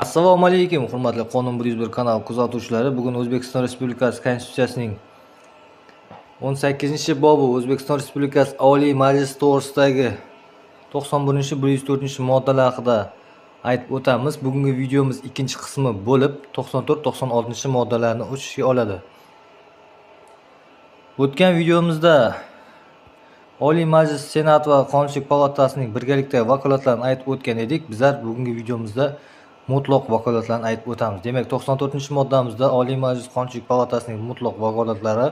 Assalomu alaykum, hurmatli Qonun 101 kanal kuzatuvchilari. Bugun O'zbekiston Respublikasi Konstitutsiyasining 18-bobi O'zbekiston Respublikasi Oliy Majlisi to'g'risidagi 91-104-moddalar haqida aytib o'tamiz. Bugungi videomiz ikkinchi qismi bo'lib, 94-96 moddalarni o'z ichiga oladi. O'tgan videomizda Oliy Majlis Senat va Qonunchilik palatasining birgalikda vakolatlarini aytib o'tgan edik. Bizlar bugungi videomizda mutlaq vakolatlarni aytib o'tamiz. Demak, 94-moddamizda Oliy Majlis Qonunchilik palatasining mutlaq vakolatlari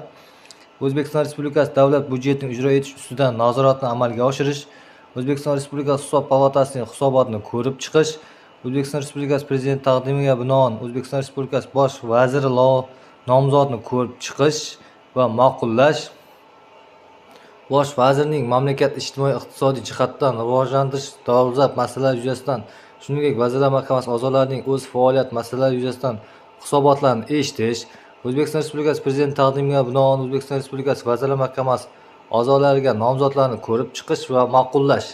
O'zbekiston Respublikasi davlat byudjetini ijro etish ustidan nazoratni amalga oshirish, O'zbekiston Respublikasi Hisob palatasining hisobotini ko'rib chiqish, O'zbekiston Respublikasi Prezidenti taqdimiga binoan O'zbekiston Respublikasi Bosh vaziri nomzodini ko'rib chiqish va ma'qullash, Bosh vazirning mamlakat ijtimoiy-iqtisodiy jihatdan rivojlantirish dolzarb masalalari yuzasidan, shuningdek, Vazirlar Mahkamasi a'zolarining o'z faoliyat masalalari yuzasidan hisobotlarini eshitish, O'zbekiston Respublikasi Prezidenti taqdimiga binoan O'zbekiston Respublikasi Vazirlar Mahkamasi a'zolariga nomzodlarni ko'rib chiqish va ma'qullash.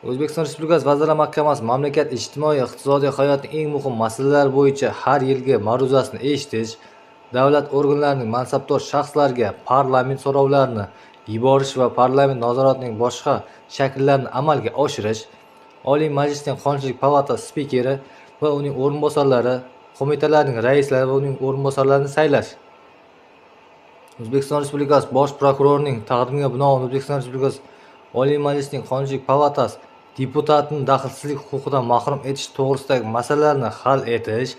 O'zbekiston Respublikasi Vazirlar Mahkamasi mamlakat ijtimoiy-iqtisodiy hayotining eng muhim masalalari bo'yicha har yilgi ma'ruzasini eshitish, davlat organlarining mansabdor shaxslariga parlament so'rovlarini yuborish va parlament nazoratining boshqa shakllarini amalga oshirish, Oliy Majlisning Qonunchilik palatasi spikeri va uning o'rinbosarlari, qo'mitalarning raislari va uning o'rinbosarlarini saylash. O'zbekiston Respublikasi Bosh prokurorining taqdimiga binoan O'zbekiston Respublikasi Oliy Majlisining Qonunchilik palatasi deputatini daxlsizlik huquqidan mahrum etish to'g'risidagi masalalarni hal etish,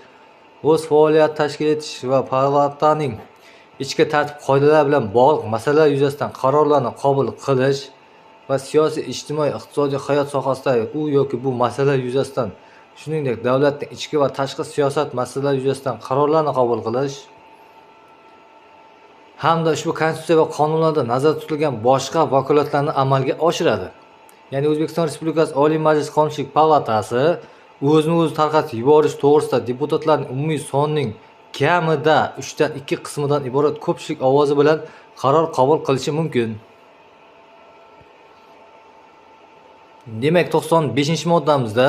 o'z faoliyat tashkil etish va palataning ichki tartib qoidalari bilan bog'liq masalalar yuzasidan qarorlarni qabul qilish va siyosiy, ijtimoiy, iqtisodiy hayot sohasidagi u yoki bu masalalar yuzasidan, shuningdek, davlatning ichki va tashqi siyosat masalalari yuzasidan qarorlarni qabul qilish hamda ushbu konstitutsiya va qonunlarda nazarda tutilgan boshqa vakolatlarni amalga oshiradi. Ya'ni O'zbekiston Respublikasi Oliy Majlis Qonunchilik palatasi o'zini o'zi tarqatib yuborish to'g'risida deputatlarning umumiy sonining kamida 3/2 qismidan iborat ko'pchilik ovozi bilan qaror qabul qilishi mumkin. Demak, 95-moddamizda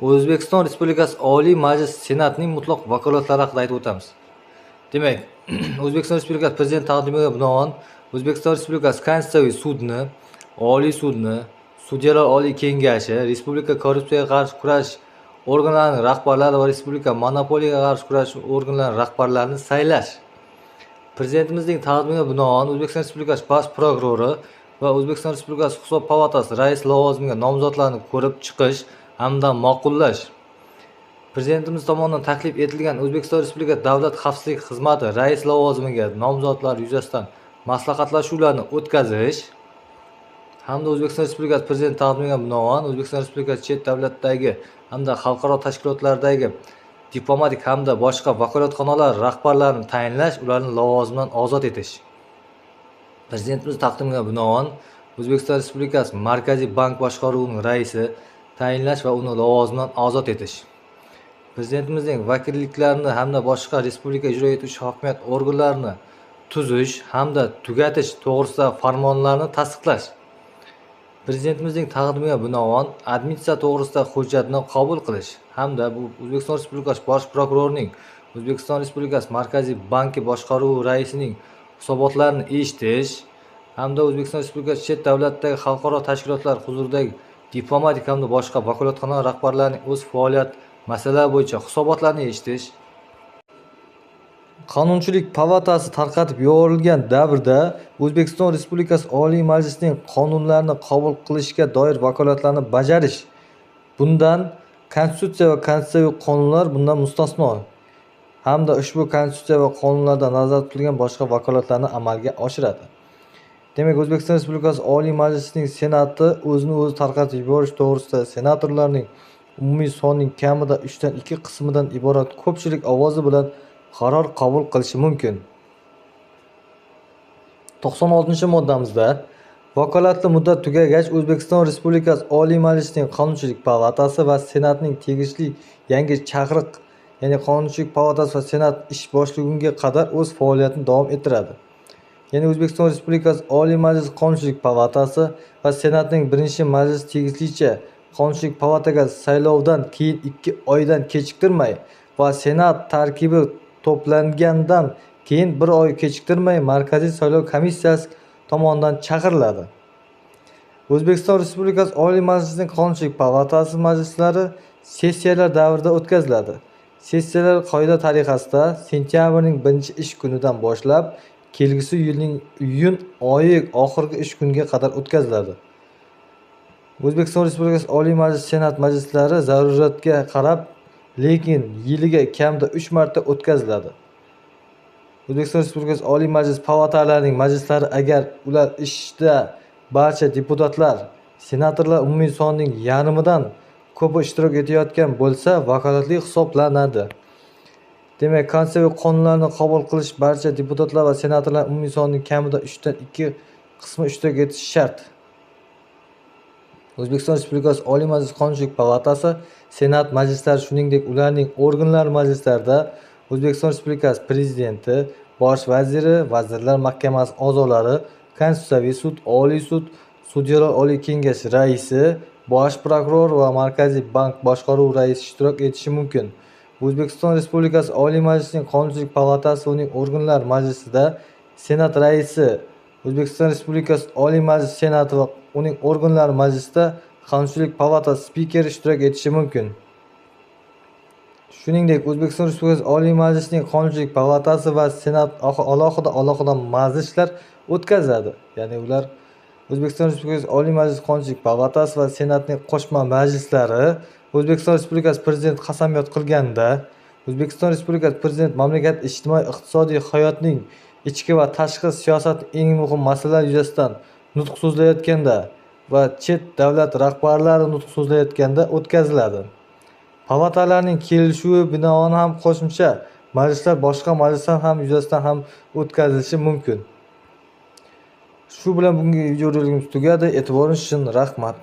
O'zbekiston Respublikasi Oliy Majlis Senatining mutlaq vakolatlari haqida aytib o'tamiz. Demak, O'zbekiston Respublikasi Prezidenti taqdimiga binoan O'zbekiston Respublikasi Konstitutsiyaviy sudni, Oliy sudni, Sudyalar Oliy Kengashi, Respublika korrupsiyaga qarshi kurash organlarining rahbarlari va Respublika monopoliyaga qarshi kurash organlarining rahbarlarini saylash. Prezidentimizning taqdimiga binoan O'zbekiston Respublikasi Bosh prokurori va O'zbekiston Respublikasi Hisob palatasi raisi lavozimiga nomzodlarni ko'rib chiqish hamda ma'qullash. Prezidentimiz tomonidan taklif etilgan O'zbekiston Respublikasi Davlat xavfsizlik xizmati raisi lavozimiga nomzodlar yuzasidan maslahatlashuvlarni o'tkazish hamda O'zbekiston Respublikasi Prezidenti taqdimiga binoan O'zbekiston Respublikasi chet davlatdagi hamda xalqaro tashkilotlardagi diplomatik hamda boshqa vakolatxonalar rahbarlarini tayinlash, ularni lavozimdan ozod etish. Prezidentimiz taqdimiga binoan O'zbekiston Respublikasi Markaziy bank boshqaruvining raisi tayinlash va uni lavozimdan ozod etish. Prezidentimizning vakilliklarini hamda boshqa respublika ijro etuvchi hokimiyat organlarini tuzish hamda tugatish to'g'risida farmonlarni tasdiqlash. Prezidentimizning taqdimiga binoan amnistiya to'g'risida hujjatni qabul qilish hamda bu O'zbekiston Respublikasi Bosh prokurorining O'zbekiston Respublikasi Markaziy banki boshqaruvi raisining hisobotlarini eshitish hamda O'zbekiston Respublikasi chet davlatdagi xalqaro tashkilotlar huzuridagi diplomatik hamda boshqa vakolatxona rahbarlarining o'z faoliyat masalalari bo'yicha hisobotlarni eshitish. Qonunchilik palatasi tarqatib yuborilgan davrda O'zbekiston Respublikasi Oliy Majlisining qonunlarni qabul qilishga doir vakolatlarini bajarish. Bundan Konstitutsiya va konstitutsiyaviy qonunlar bundan mustasno hamda ushbu konstitutsiya va qonunlarda nazarda tutilgan boshqa vakolatlarni amalga oshiradi. Demak, O'zbekiston Respublikasi Oliy Majlisining Senati o'zini o'zi tarqatib yuborish to'g'risida senatorlarning umumiy sonining kamida 3/2 qismidan iborat ko'pchilik ovozi bilan qaror qabul qilishi mumkin. 96-moddamizda vakolatli muddat tugagach O'zbekiston Respublikasi Oliy Majlisining Qonunchilik palatasi va Senatning tegishli yangi chaqiriq, ya'ni Qonunchilik palatasi va Senat ish boshlagunga qadar o'z faoliyatini davom ettiradi. Ya'ni O'zbekiston Respublikasi Oliy Majlisi Qonunchilik palatasi va Senatning birinchi majlisi tegishlicha Qonunchilik palataga saylovdan keyin 2 oydan kechiktirmay va Senat tarkibi to'plangandan keyin 1 oy kechiktirmay Markaziy saylov komissiyasi tomonidan chaqiriladi. O'zbekiston Respublikasi Oliy Majlisining Qonunchilik palatasi majlislari sessiyalar davrida o'tkaziladi. Sessiyalar qoida tariqasida sentyabrning 1-ish kunidan boshlab kelgusi yilning iyun oyi oxirgi ish kuniga qadar o'tkaziladi. O'zbekiston Respublikasi Oliy Majlisi Senat majlislari zaruratga qarab, lekin yiliga kamida 3 marta o'tkaziladi. O'zbekiston Respublikasi Oliy Majlisi palatalarining majlislari agar ular ishda barcha deputatlar, senatorlar umumiy sonining yarmidan ko'pi ishtirok etayotgan bo'lsa, vakolatli hisoblanadi. Demak, konstitutsiyaviy qonunlarni qabul qilish barcha deputatlar va senatorlar umumiy sonining kamida 3dan 2 qismi ishtirok etishi shart. O'zbekiston Respublikasi Oliy Majlisi Qonunchilik palatasi, Senat majlislari, shuningdek, ularning organlari majlislarida O'zbekiston Respublikasi Prezidenti, Bosh vaziri, Vazirlar Mahkamasi a'zolari, Konstitutsiyaviy sud, Oliy sud, Sudyalar Oliy kengashi raisi, Bosh prokuror va Markaziy bank boshqaruvi raisi ishtirok etishi mumkin. O'zbekiston Respublikasi Oliy Majlisining Qonunchilik palatasi va uning organlari majlisida Senat raisi, O'zbekiston Respublikasi Oliy Majlisi Senati va uning organlari majlisida Qonunchilik palatasi spikeri ishtirok etishi mumkin. Shuningdek, O'zbekiston Respublikasi Oliy Majlisining Qonunchilik palatasi va Senat alohida majlislar o'tkazadi. Ya'ni ular O'zbekiston Respublikasi Oliy Majlisi Qonunchilik palatasi va Senatning qo'shma majlislari O'zbekiston Respublikasi Prezidenti qasamyod qilganda, O'zbekiston Respublikasi Prezidenti mamlakat ijtimoiy iqtisodiy hayotning ichki va tashqi siyosatining eng muhim masalalari yuzasidan nutq so'zlayotganda va chet davlat rahbarlari nutq so'zlayotganda o'tkaziladi. Palatalarning kelishuvi binoan ham qo'shimcha majlislar boshqa majlislar ham yuzasidan ham o'tkazilishi mumkin. Shu bilan bugungi videorolikimiz tugadi. E'tiboringiz uchun rahmat.